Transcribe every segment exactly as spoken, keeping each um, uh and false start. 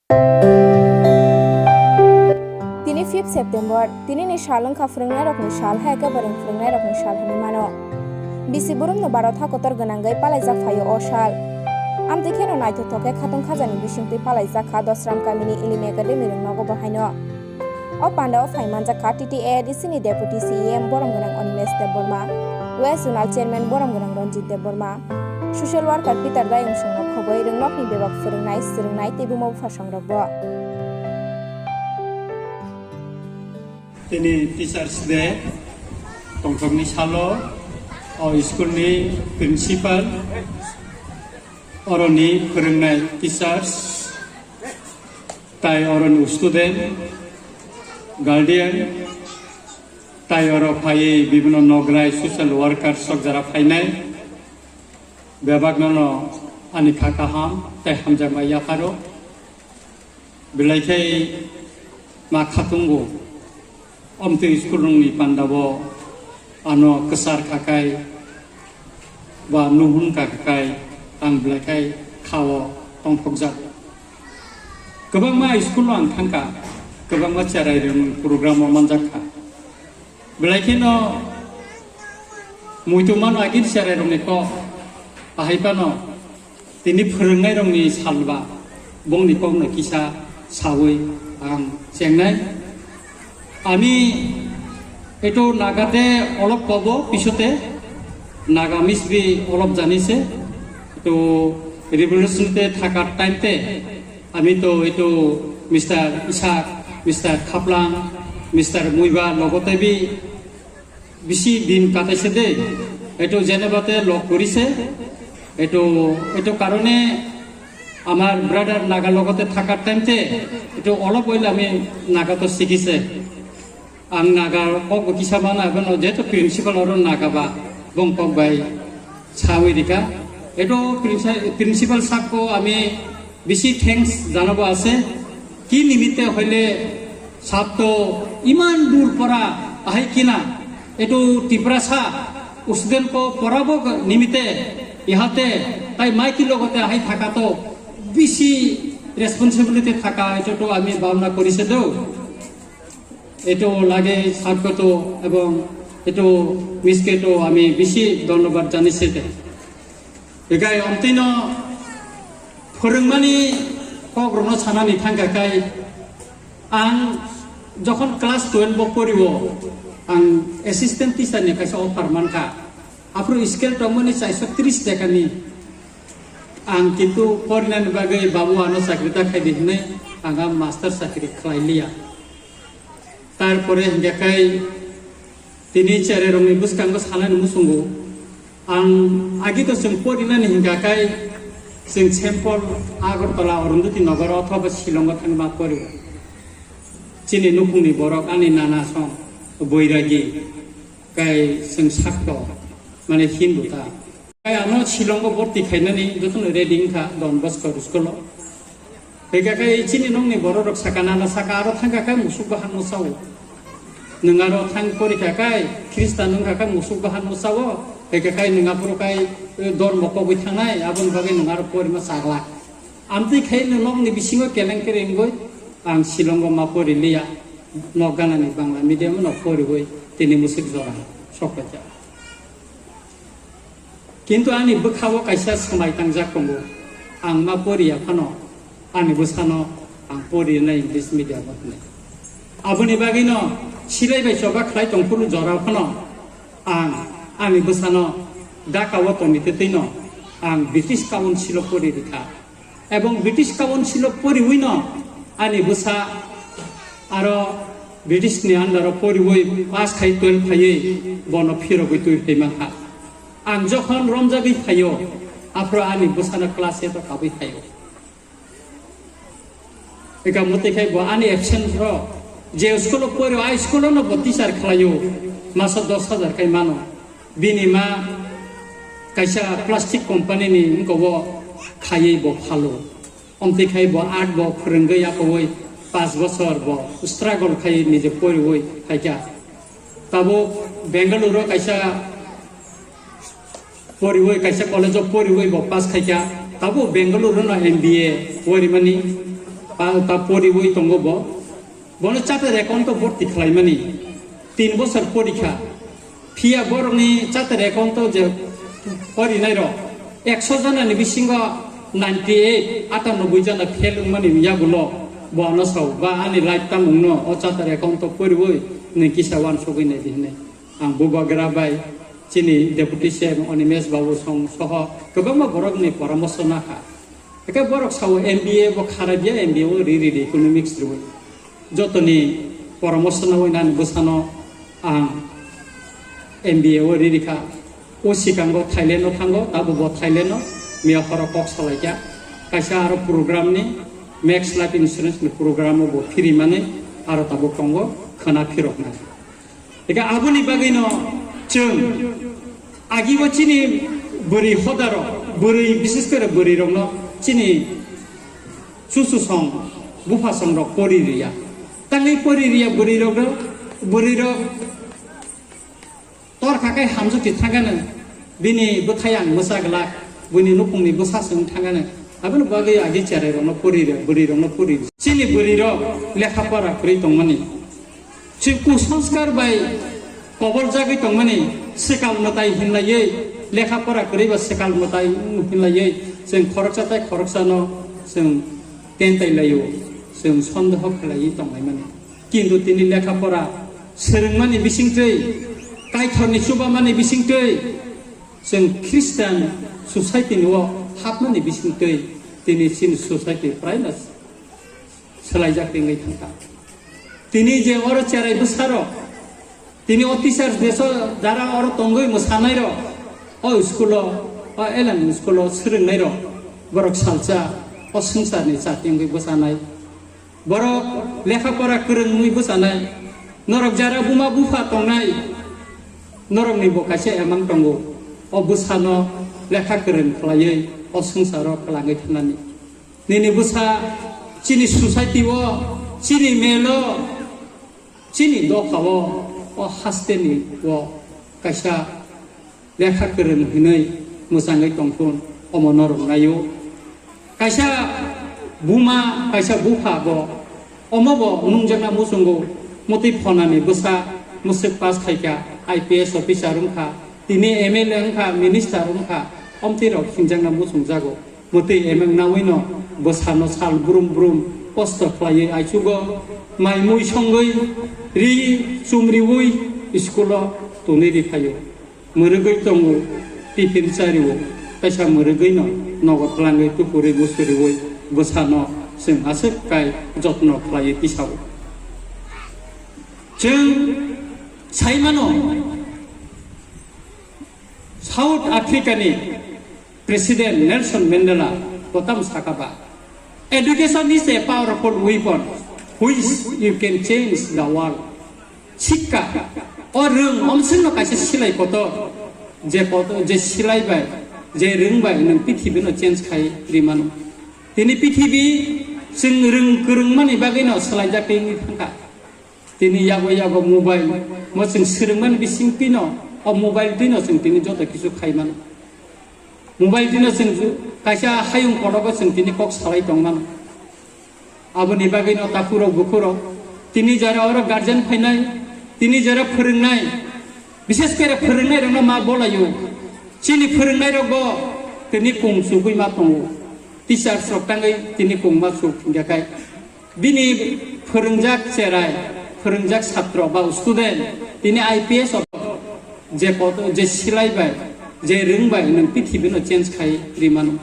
Tini fifth September, tini ni sal wngkha phwrwngnairokni sal, hai khe bwrwng phwrwngnairokni sal hwnwi mano. Bisi burumno baro tha kotor gwnangwi palaijak phaio o sal. Amtwi kheno naithothok khe khatung khajani bisingtwi palaijak kha Dosram kamini Ilim Academy rwngnogo bo haino. O pandao phai manjak kha T T A A D C ni Deputy C E M borom gwnang Animesh Debbarma, West Zonal Chairman borom gwnang Ranjit Debbarma, Social Worker Peter Dayung songno khobwi rwngnokni bebak phwrwngnai, swrwngnai tei buma bupha songrokbo. Tini Teachers Day tongthokni salo o school ni principal, oroni phwrwngnai teachers, tai oroni student, guardian, tai oro phaiwi bibino nograi social worker sok jora phainai. Bebakno no ani kha kaham tei hamjakma yapharo. Belai khe ma khatungo. Omtwi school rokni pandabo ano kwchar khakai ba nuhun khakai ang belai khai khao tongthokjak. Kwbangma school o ang thangkha, kwbangma cherai rwngmung program o manjak kha. Belai kheno muitu mano agin cherai rokni kok, ahai phano tini phwrwngnairokni salba bongni kokno kisa sawi ang chengnai. Ami eto Naga de olop kobo pisote, Naga misbi olop janise, to revolution te thaka time te ami to eto Mister Isak, Mister Khaplang, Mister Muiba logote bi bisi din kataise de, eto jeneba te log korise, eto, eto karone amar brother Naga logote thaka time te, eto olop oile ami Naga to sikise. Ang Naga kok bo kisa mana, abono jeto principal oro Naga ba, bong kok bai sawi rika. Eto princi-, principal sab ko ami bisi thanks janabo ase. Ki nimite hoile sab to iman dur pora ahai kina. Eto Tiprasa student ko porabo nimite ihate tai maiki logote ahai thaka to bisi responsibility thaka, eto to ami bhabna korise do. Eto lage sab ko to ebong eto miss ke to ami bisi dhonnobad janise te. Ekai omtino phwrwngmani kokrokno sanani thangkha kai ang jokhon class twelve o porio, ang assistant teacher ni kaisa offer mankha. Aphuru scale tongmani chairso tris tekani. Ang kintu porinani bagwi babu ano chakri ta khaidi hinwi ang a master chakri khlai liya. Tarpore hingkha kai tini cherai rokni bwskango sanani muchungo. Ang agi to chwng porinani hingkha kai chwng Saint Paul, Agartala, Arundhati Nagar othoba Shillong o thangma pori. Chini nukhungni borok ani nana song Boiragi kai chwng sakto mane Hindu ta. Kai ano Shillongo borti khainani jotono ready wngkha Don Bosco school o. Hingkha kai chini nokni borok rok saka nana saka aro thangkha kai musuk bahan no sao. Nwng aro thang porikha kai Khristan wngkha kai musuk bahan no sao. Hingkha kai nwng aphuru kai, eh, dormo kogwi thangnai aboni bagwi nwng aro porima chagla. Amtwi khai nwng nokni bisingo keleng kereng wngwi ang Shillongo ma pori liya. Nok ganani Bangla medium no poriwi tini musuk jora sokphaikha. Kintu ani bwkhao kaisa swmai tangjak tongo, ang ma poriya phano ani bwsano ang porinai English medium o hwnwi. Aboni bagwino silai bai choba khlai tongphuru jora phano ang ani bwsano Dhaka o tongwi twino ang British Council o pori rikha. Ebong British Council o poriwino ani bwsa aro British ni under o poriwi pass khai twelve phaiwi bono phirogwi twi phai mankha. Ang jokhon romjagwi phaio, aphuru ani bwsano class eight o kabwi phaio. Eka mwtwi khai bo ani absence ro je school o porio, a school o no bo teacher khlaio, masa dos hajar khai mano. Bini ma kaisa plastic company ni wngkha o khaiwi bo phalo. Omtwi khai bo art bo phwrwngwi yakowi paanch bochor bo struggle khai nije poriwi phaikha. Tabuk Bengaluru o kaisa poriwi, kaisa college o poriwi bo pass khaikha. Tabuk Bengaluru no M B A porimani. Ta, ta poriwi tongo bo. Bono chartered accountant o borti khlaimani tin bosor porikha. Phiya borokni chartered accountant o je porinairok ekso janani bisingo ninety eight, atanoboi jana fail wngmani yagulo bo ano sao, "Ba, ani life tamungno o chartered accountant o poriwi nwng kisa uansugwi naidi," hinwi. Ang bubagra bai chini Deputy C M Animesh Babu song soho kwbangma borokni poramoso nakha. Hwnkhe borok sao M B A bo kharabya, M B A o ri ri di economics rwi. Jotoni poramoso nawi nani bwsano ang M B A o ri ri kha. O sikango Thailand o thango, tabuk bo Thailand o miya horo kok salai kha. Kaisa aro program ni Max Life Insurance ni program o bo phiri mani aro tabuk tongo khwna phirok nai. Eka aboni bagwino chwng agibo chini bwrwi hodarok, bwrwi, bises kore bwrwirokno chini chuchusong, buphasongrok pori riya. Tangwi pori riya bwrwirokno, bwrwirok tor kha khe hamjwkti thangano, bini bwthai ang mwsa glak, buini nukhungni bwsa se wng thangano. Aboni bagwi agi cherairokno pori riya, bwrwirokno pori riya. Chini bwrwirok lekha pora kwrwi tongmani. Chwng kusanskar bai koboljagwi tongmani, swkal mwtai hinlaiwi, lekha pora kwrwi ba swkal mwtai hinlaiwi, chwng khoroksa tai khoroksano chwng tentai laio, chwng sondeho khlaiwi tonglaimani. Kintu tini lekha pora swrwngmani bisingtwi, Kaitorni chubamani bisingtwi, chwng Christian society ni o hapmani bisingtwi tini chini society praino swlaijak ringwi thangkha. Tini je oro cherai bwsarok, tini o teachers deso jara oro tongwi mwsanairok, o school o, o eleng school o swrwngnairok, borok salsa o swngcharni chati wngwi bwsanai. Borok lekha pora kwrwng wngwi bwsanai. Norok jara buma bupha tongnai, norokni bo kaisa emang tongo. O bwsano lekha kwrwng khlaiwi o swngcharo kwlangwi thangnani. Nini bwsa chini society o, chini mel o, chini dopha o, o haste ni o kaisa lekha kwrwng hinwi mwchangwi tongthun, omo norok naio. Kaisa buma, kaisa bupha bo, omo bo nungjakna muchungo, motwi phonani bwsa, mwswk pass khaikha, I P S officer wngkha, tini M L A wngkha, minister wngkha, omtwi rok hinjakna muchungjago. Mwtwi emang nawino bwsano sal brum brum kosto khlaiwi aichugo, mai mui songwi, ri chumriwi school o tonwi riphaio. Mwrwgwi tongo, tiffin chario, kaisa mwrwgwino nogo twlangwi tukurwi busuriwi bwsano chwng aswk kai jotno khlaiwi tisao. Chwng saimano, South Africa ni President Nelson Mandela bo tamo saka ba, "Education is a powerful weapon which you can change the world." Sikka o rwng omswkno kaisa silai kotor, je kotor, je silai bai, je rwng bai nwng pithibino change khai rimano. Tini pithibi chwng rwng kwrwngmani bagwino swlaijak twi wngwi thangkha. Tini yago yago mobile, mo chwng swrwngmani bising twino, o mobile twino chwng tini joto kisu khai mano. Mobile twino chwng ju-, kaisa hayung kotogo chwng tini kok salai tong mano. Aboni bagwino takhurok bukhurok, tini jora oro guardian phainai, tini jora phwrwngnai, bises kore phwrwngnairokno ma bolaio. Chini phwrwngnairokbo tini kung chugwi ma tongo. Teachers rok tangwi tini kung ma chuk thwngya khai. Bini phwrwngjak cherai, phwrwngjak satro ba student, tini I P S o je koto, je silai bai, je rwng bai nwng pithibino change khai rimano.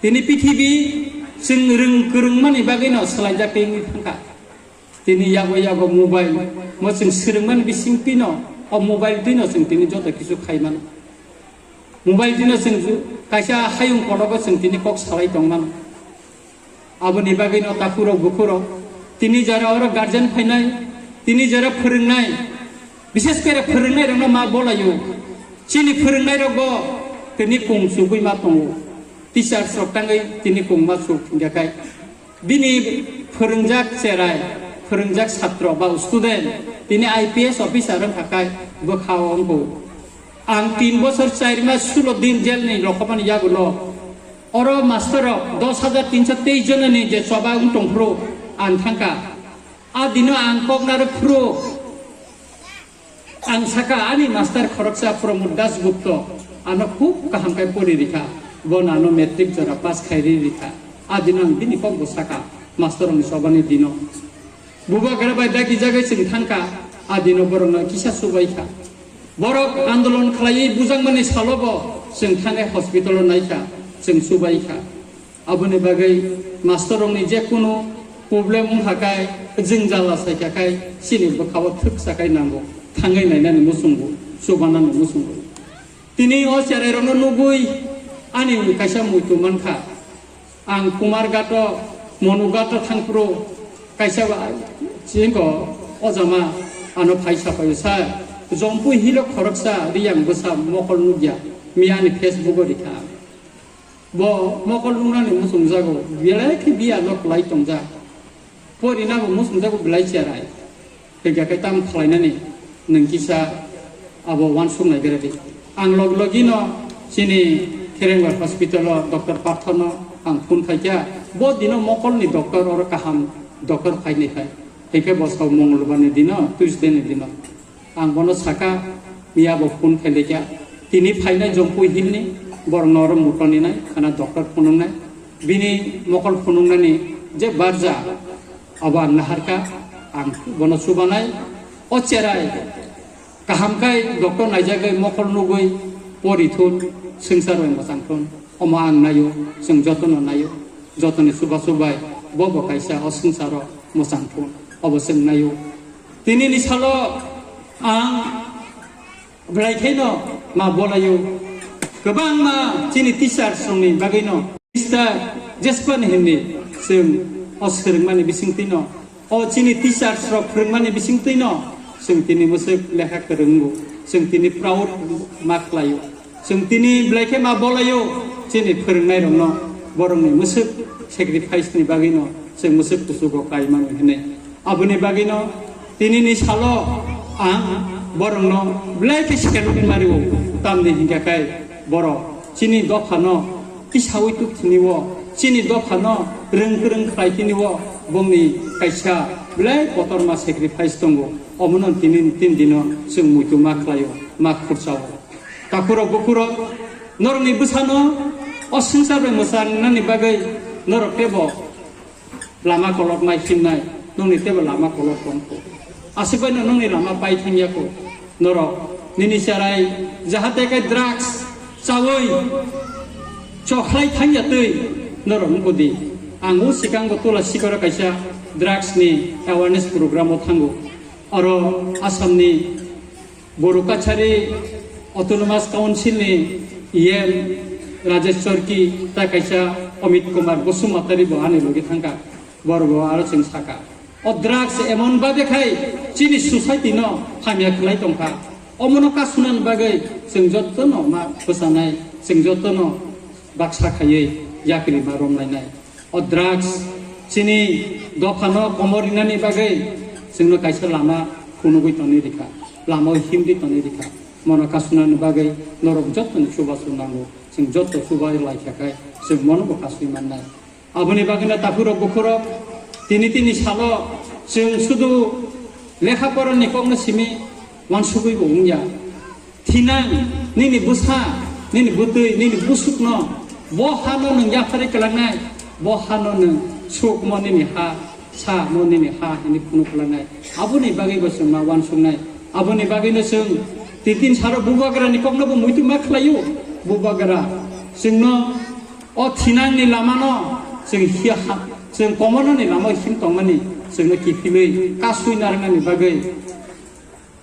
Tini pithibi chwng rwng kwrwngmani bagwino swlaijak tei wngwi thangkha. Tini yago yago mobile, mo chwng swrwngmani bising twino, o mobile twino chwng tini joto kisu khai mano. Mobile twino chwng ju-, kaisa hayung kotogo chwng tini kok salai tong mano. Aboni bagwino takhurok bukhurok, tini jora oro guardian phainai, tini jora phwrwngnai, bises kore phwrwngnairokno ma bolaio. Chini phwrwngnairokbo tini kung chugwi ma tongo. Teachers rok tangwi tini kung ma chuk thwngya khai. Bini phwrwngjak cherai, phwrwngjak satro ba student, tini I P S officer wngkha khai bwkha o wngkho. Ang tin bosor char mas sulo din jail ni rokomani yagulo. Oro master rok dos hajar tinso teis jonani je choba wng tongphuru, Ang thangkha. A dino ang kok narwk phuru ang sakha, ani master khoroksa Pramod Dasgupta ano khub kaham khe pori rikha, bono ano matric jora pass khai ri rikha. A dino ang bini kokbo sakha, master rokni chobani dino. Bubagra bai dagi jagai chwng thangkha, a dino borokno kisa chubaikha. Borok andolon khlaiwi bujangmani salobo chwng thangwi hospital-o naikha, chwng chubaikha. Aboni bagwi master rokni je kunu problem wngkha khai, jwngjala saikha khai, chini bwkhao thwksa khai nango, thangwi nainani muchungo, chubanani muchungo. Tini o cherai rokno nugwi ani kaisa muitu mankha. Ang Kumarghato, Monughato thangphuru kaisa ba, chini ko o jama ano phai sapaio sa, Jompui hilo khoroksa riyang bwsa mokol nukya, miya ani Facebook-o rikha. Bo mokol nungnani muchungjago, belai khe biyalo kwlai tongjak. Porinabo muchungjago belai cherai. Hwnkhe khe tamo khlainani nwng kisa abo uansuk naigra di. Ang log logino chini Kherengbar hospital-o doctor Parthono ang phone khaikha. Bo dino mokolni doctor oro kaham doctor phainai phai. Hwnkhe bo sao Mongolbarni dino, Tuesday-ni dino. Ang bono sakha, miya bo phone khailekha. Tini phainai Jompui himni, borokno oro mutoninai, khana doctor phunuknai. Bini mokol phunuknani je barja, abo ang naharkha, ang bono chubanai. O cherai, kaham khai doctor naijagwi mokol nugwi porithun, swngchar bai mwchangthun. Omo ang naio, chwng jotono naio, jotoni chubachu bai, bo bo kaisa o swngcharo mwchangthun, obo chwng naio. Tinini salo ang belai kheno ma bolaio. Kwbangma chini teachers rokni bagwino Mister Jasper hinwi chwng o swrwngmani bisingtwino, o chini teachers rok phwrwngmani bisingtwino chwng tini mwswk lekha kwrwngo, chwng tini proud ma khlaio. Chwng tini belai khe ma bolaio chini phwrwngnairokno, borokni mwswk sacrifice ni bagwino chwng mwswk kuchugo kai mano hinwi. Aboni bagwino tinini salo ang borokno belai khe salute mario, tamni hinkha khe borok chini dophano tisaui tuk thini o, chini dophano rwng kwrwng khlai thini o, bongni kaisa belai kotorma sacrifice tongo. Omono tini tin dino chwng muitu ma khlaio, ma khurchao. Takhurok bukhurok, norokni bwsano o swngchar bai mwchangnani bagwi norok teibo lama kolok nai himnai, nongni teibo lama kolok tongkho. Aswk baino nongni lama pai thangya kho. Norok nini cherai jahate khe drugs chaui chokhlai thangya twi norok wngkho di. Ang o swkang bo Tula Sikoro kaisa drugs ni awareness program o thango. Oro Assam ni Boru Kachari Autonomous Council ni E M Rajesh Chorki ta kaisa Amit Kumar Basumatari bo ani logi thangkha, borok bo aro chwng saka. O drugs emon babe khai chini society no hamya khlai tongkha. Omono kasunani bagwi chwng jotono ma bwchanai, chwng jotono baksa khaiwi yakri ma romlainai. O drugs chini dophano komor rinani bagwi chwngno kaisa lama phunugwi tongwi rikha, lama himdi tongwi rikha. Mono kasunani bagwi norok jotoni chubachu nango, chwng joto chubai laikha khai chwng mono bo kasui mannai. Aboni bagwino takhurok bukhurok tini tini salo chwng sudu lekha porani kokno simi wansugwi bo wngya. Thinang nini bwsa, nini bwtwi, nini bwswkno bo hano nwng yapharwi kwlangnai, bo hano nwng sukmo nini ha, samo nini ha hinwi phunuk kwlangnai. Aboni bagwi bo chwng ma wansuknai. Aboni bagwino chwng tin tin salo Bubagrani kokno bo muitu ma khlaio. Bubagra chwngno o thinangni lamano chwng hiya ha, chwng komonani lama him tongmani chwngno kiphilwi kasui narwknani bagwi.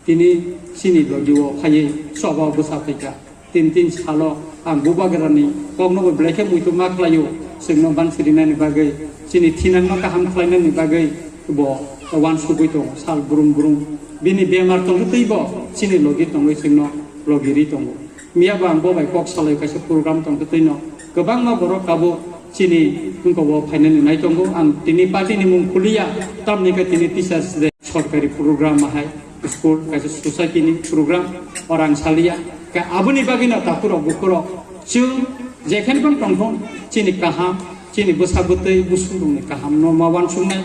Tini chini logi o phaiwi choba bwsa phaikha. Tin tin salo ang Bubagrani kokno bo belai khe muitu ma khlaio. Chwngno ban sirinani bagwi, chini thinangno kaham khlainani bagwi bo wansugwi tongo sal brum brum. Bini bemar tongwi twi bo chini logi tongwi chwngno logi ri tongo. Miya bo ang bo bai kok salai kaisa program tongkhe twino kwbangma borok tabuk chini wngkha o phainani nai tongo. Ang tini party ni mung khuliya, tamni khe tini Teachers Day sorkari program ahai school kaisa society ni program orang saliya. Khe aboni bagwino takhurok bukhurok chwng jekhen phano tongthung chini kaham, chini bwsa bwtwi busung rokni kaham no ma wansuknai.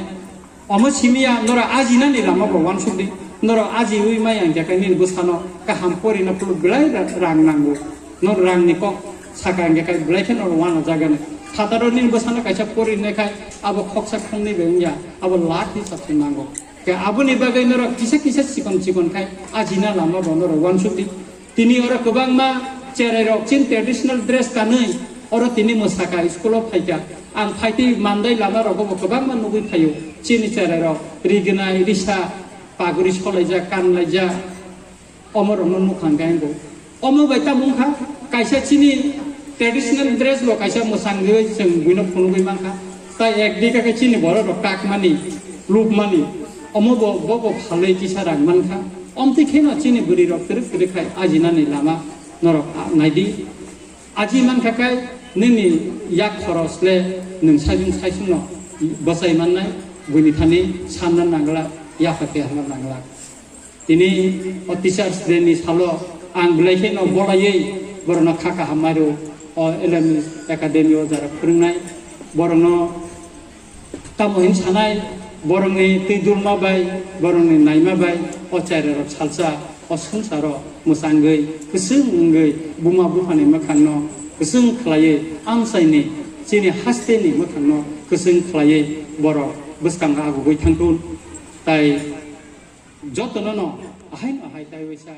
Omo simiya norok ajinani lama bo wansukdi. Norok ajiwi maya hwnkhe khe nini bwsano kaham porina phuru belai ra-, rang nango. Norok rangni kok saka hwnkhe khe belai khe norok wanajagani. Phataro nini bwsano kaisa porinai khai abo khoksa khongni bai wngya, abo lakh hisab se nango. Khe aboni bagwi norok kisa kisa chikon chikon khai ajina lama bo norok wansukdi. Tini oro kwbangma cherai rok chin traditional dress kanwi oro tini mwsaka school o phaikha. Ang phaitwi mandai lama rogo bo kwbangma nugwi phaio. Chini cherai rok rignai, risa, paguri solaijak, kanlaijak. Omo rokno nukha hwnkhe ang bo. Omo bai tamo wngkha kaisa chini traditional dress bo kaisa mwsangwi chwng buino phunugwi mankha. Tai ek dika khe chini borok rok kakmani, lubmani. Omo bo, bo, bo phalwi kisa rang mankha. Omtwi kheno chini bwrwi rok twrwk twrwk khai ajinani lama norok a-, naidi. Aji mankha khe nini yak khoros le nwng saisung saisungno bwchai mannai, buini thani sanna nanglak, yapha keharna nanglak. Tini o Teachers Day ni salo ang belai kheno bolaiwi borokno kha kaham mairu o L M S Academy o jara phwrwngnai borokno tamo hin sanai borokni twi dulma bai borokni naima bai o chairarok salsa o swngcharo mwchangwi kwchwng wngwi buma buphani mwkhangno kwchwng khlaiwi amchaini chini hasteni mwkhangno kwchwng khlaiwi borok bwskango agugwi thangthun tai jotono no ahaino ahai taiwi sa